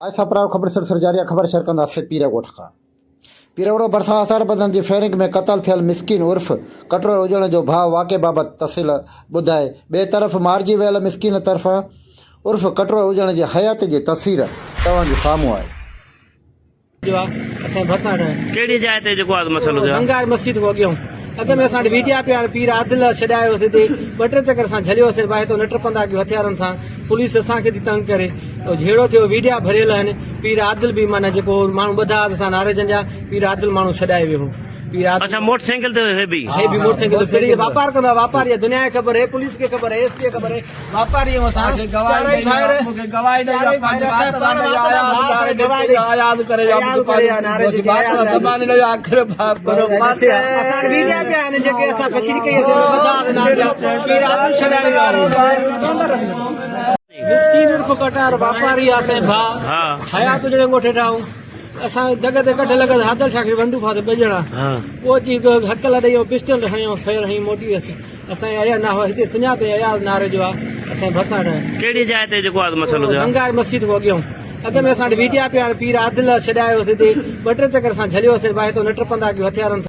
آء سپرائو خبر سلسلو جاري آ خبر شيئر ڪنداسين پير ڳوٺ کان. پير ڳوٺ ڀرسان هٿياربندن جي فائرنگ ۾ قتل ٿيل مسڪين عرف ڪٽرو هجڻ جو ڀاء واقعي بابت تفصيل ٻڌائي ٻئي طرف مارجي ويل مسڪين طرفان عرف ڪٽرو هجڻ جي حياتي جي تصوير توهان جي سامهون آهي. جو آ اسان ڀرسان ٺاهي. ڪهڙي جاء تي جيڪو آ مسئلو ٿيو آ. گنگار مسجد کان اڳيون اڳ ۾ اسان وٽ ويڊيا پيا پير عادل ڇڏايو هوس هتي ٻه ٽي چڪر اسان جهليو هوس باهه تو نه ٽپندا ڪيو هٿيارن سان پوليس اسان کي ٿي تنگ ڪري جهيڙو ٿيو ويڊيا ڀريل آهن پير عادل به معنيٰ جيڪو ماڻهو ٻڌا هئا اسان ناريجن جا پير عادل ماڻهو ڇڏائي ويو هو پير عادل اڇا موٽر سائيڪل تي هي به هي به موٽر سائيڪل تي پير واپار ڪندو آهي واپاري آهي دنيا کي خبر هي پوليس کي خبر هي ايس پي کي خبر هي واپاري آهيون اسان چارئي ڀائر چارئي ڀائر اسان پاڻ وات جا ڀاء اسان کي گواهي ڏئي اسان وٽ ويڊيا پيا آهن جيڪي اسان فشري ڪئي اسان ٻڌا ناريجا پير عادل ڇڏائي ويو آهي. مسڪين عرف ڪٽار واپاري آ سائين ڀاء حيات جڙي ڳوٺ هيٺ آئون اسان دڳ تي ڪڍ لڳل حادل شاھ کي ونڊو ڦاٿو ٻه ڄڻا پوء اچي هڪل ڏئي پسٽل هنيو فير هنئي موٽي ويس اسان ايا نه هو هتي سڃاتي اياز ناري جو آ اسان ڀرسان ٺاهي. ڪهڙي جاء تي جيڪو آ مسئلو ٿيو آ. گنگار مسجد کان اڳيون اڳ ۾ اسان وٽ ويڊيا پيا پير عادل ڇڏايو هوس هتي ٻه ٽي چڪر اسان جهليو هوس باهه تو نه ٽپندا ڪيو هٿيارن سان.